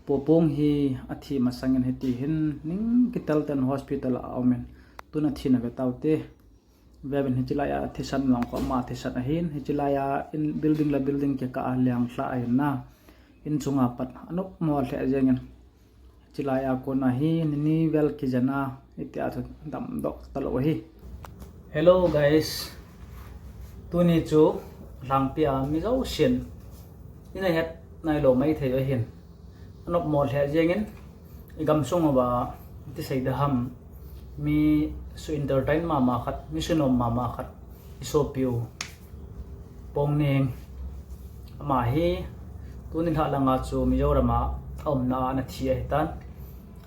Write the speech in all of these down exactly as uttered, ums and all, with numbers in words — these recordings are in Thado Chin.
Pupung hi athi masangin hiti hin ning kitel ten hospital a aumin, tun athina ve taute. Vevin hichi laiya thisan lang ko ama thisan ahin, hichi laiya in building la building kikah a liang lha ahin na. In chunga pat anop mo lheh jengin. Hichi laiya kona hi nini vel kijana itia chu damdoh talou ahi. Hello guys. Tuni chu lhangpi a mi jousen ina het nailou maithei ahin. Anop mo lheh jengin, i gamsung uva ti sei da ham, mi su entertain mama khat, mi su nom mama khat, i sopiu Pongning. Ama hi tuni lha langa chu Mizoram a aumna a ana thi ahitan.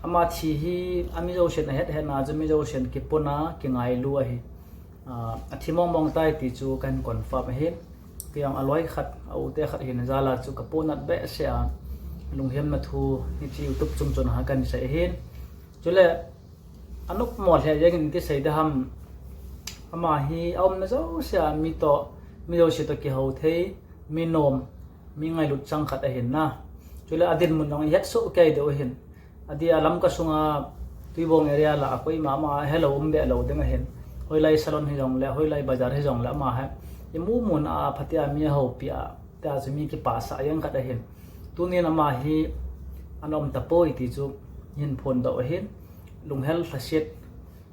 Ama thi hi a mi jousen ahet hetna chu mi jousen kipona kingailu ahi. Ah, athi mong mong tai ti chu kahin confirm ahin. Kei jong aloi khat, a u te khat hin jala chu kaponat behseh a, lunghemna thu hichi YouTube chung chun ha kahin sei ahin. Chule anop mo lheh jengin ti sei da ham, ama hi aumna jouse a mi toh, mi jouse toh kihou thei, mi nom, mi ngailut chang khat ahin na. Chule adinmun jong i het soh kei diu ahin. Adia Lamka sunga Tuibong area la a koima ama helou um be lou ding ahin. Hoilai salon hijongle, hoilai bazar hijongle ama hi i mu mun a phatea mi ahoupi a, tia chu mi kipasah jeng khat ahin. Tunin ama hi ana um tapoi ti chu hin phondoh ahin. Lunghel lhaset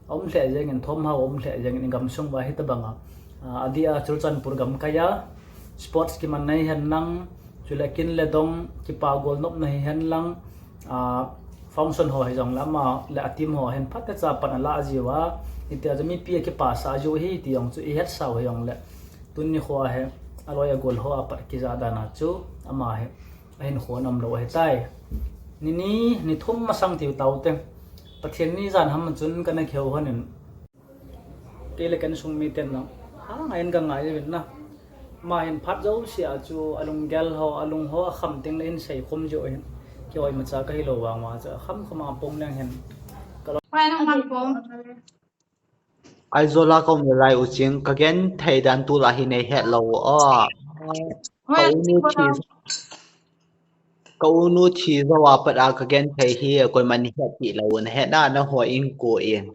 aum lheh jengin, thomhao aum lheh jengin, i gamsung uva hitobanga, ah, adia Churachandpur gamkai a sports kimanna hihen lang, chule kin le dong kipa golnopna hihen lang, ah, function ho hijongle ama le a team ho hin phatecha pan ala jiuva, hitia chu mipi akipasah jiu ahi ti jong chu i hetsau hijongle, tuni nikho a hi aloi agol ho a pat kija dan a chu ama hi ahinkho ana umlou ahitai. Nini, ni thum masang tiu taute. Pathen ni jan ham chun kana kihou lhonin, kei le ka insung miten jong ha ngaiyin ka ngai uvin na. Ama hin phat jouse a chu alunggel ho, alung ho akham tengle hin seikhum jiu ahin. Kihoi macha kahilou vang uva chu akham kham a Pongning hin ka lo. Aizawl a ka um nalai u ching, ka genthei dan tulai hi nei hetlou u a. Ka unu thi, ka unu thi jou a pat a ka genthei hi koiman hetpeh lou u, na hetna nangho in ko in.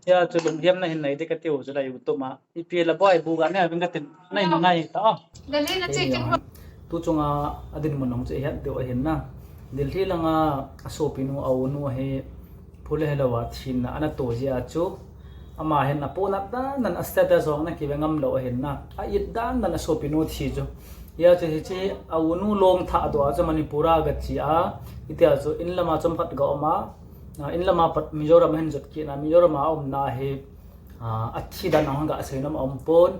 Hia chu lunghemna hin nei ding katiu chu la YouTube a. Ipi la boi bu ga ne vin katin nei mangai ta. Tu chunga adinmun jong chu i het diu ahin na. Delhi langa asopinu, a unu hi phule helou a thina ana to jeh a chu, ama hin aponat dan dan a status jong ana kive ngam lou ahin na. A it dan dan asopinu thi chu. Hia chu hichi a unu long thah doh a chu Manipur a gache a, hitia chu in lama chomkhat ga um a, ah, in lama pat Mizoram ahin jot kit na, Mizoram a umna hi, ah, athi dan jong gasei nom aumpon.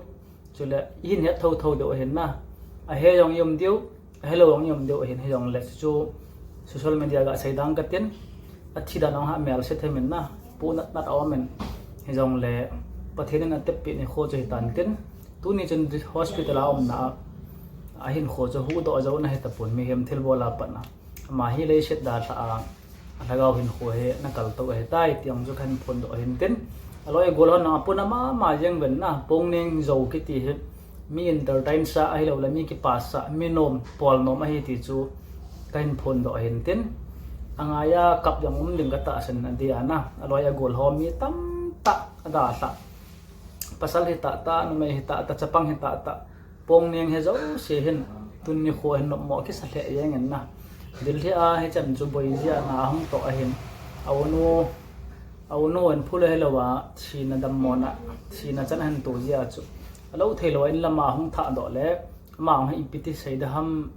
Chule i hin het thotho diu ahin na. Ahe jong i um diu, ahelou jong i um diu ahin, hijongle chu social media gasei dang katin. Athi dan jong ha melse themin na, ponat nat aumin. Hijongle Pathen in ateppi nikho chu hitan tin. Tuni chun hospital a umna a, ahinkho chu huhdoh jouna hitapon, mihem thilbol a pat na. Ama hi leiset dalha a, alhagao hinkho hi ana kaltou ahitai ti jong chu kahin phondoh ahin tin. Aloi agol hon apuna mama jeng uvin na, Pongning jou kiti hi mi entertain sa ahiloule mi kipasah, mi nom, pol nom ahi ti chu kahin phondoh ahin tin. Angaiya kap jong um ding katahsan adia na, aloi agol ho mi tamtah adalhah. Pasal hi tahtah, numei hi tahtah, chapang hi tahtah. Pongning hi jouse hin tuni nikho hin nopmo kisa lheh jengin na. Delhi a hichan chu boi jeh a na ahung toh ahin. A unu, a unu in phule helou a thina dammona, thina chan ahin to jeh a chu, alou theilou a in lama ahung thahdoh le, ama jong hi ipi ti sei da ham,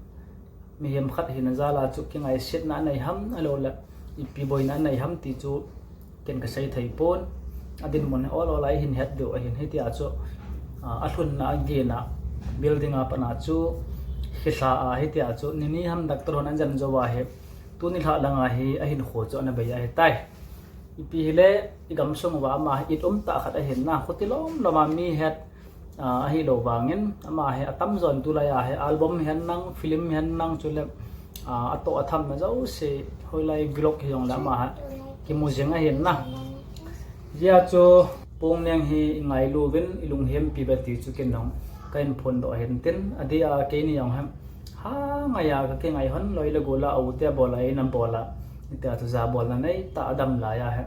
mihem khat hina jal a chu kingaisetna anei ham, ahiloule ipi boina anei ham ti chu ken kasei thei pon. Adinmun hi ol ol a i hin het diu ahin, hitia chu, ah, alhunna agena building a pat a chu khilha a, hitia chu nini ham doctor hon ajan jou a hi, tuni lha langa hi ahinkho chu ana bei ahitai. Ipi hile i gamsung uva ama hi it umtah khat ahin na, khuti lom lom a mi het, ah, ahilou vangin ama hi atamjon tulai a hi album hihen lang, film hihen lang, chule, ah, atoh athamna jouse, hoilai vlog hijongle ama hi kimu jing ahin na. Hijeh a chu Pongning hi i ngailu uvin, i lunghempi uve ti chu ken jong kahin phondoh ahin tin, adia keini jong hi Hangaiya kakingai hon loi le gola, aute bola, eina bola. Hitia chu jabolna neitah a damlai ahi.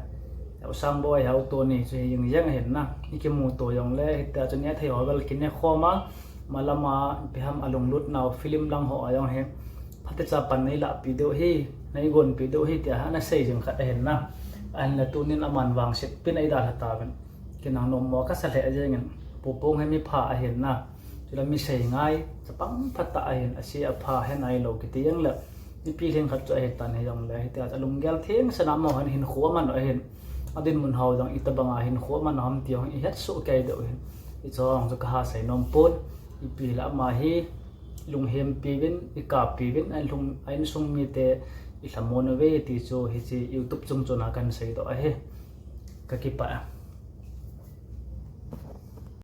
Hau Sangboi, Hau Tony chu hi jing jeng ahin na. Ikimuto jongle hitia chu nethei ho bel kinekhom a, malama ipi ham alunglut nau film lang ho a jong hi phatecha pan neilahpi diu hi, neigonpi diu hi tia ana sei jing khat ahin na. Ahinla tunin aman vangset pin eidalha tauvin. Kinang nommo kasa lheh jengin, Pu Pung hi mipha ahin na. Chule mi seingai, chapang phatah ahin, ase apha he nailou kiti jengle, mipi lhingkhat chu ahitan hijongle, hitia chu alunggel thengsan a amaho hin hinkho aman u ahin. Adinmun hao jong itobanga hinkho aman u ham ti jong ihetsoh kei diu ahin. Hiche jong chu kaha sei nompon, ipi hile ama hi lunghempiuvin, ikappiuvin, a insung mite ilhamon uve ti chu hiche YouTube chung chona kahin seidoh ahi. Kakipah e.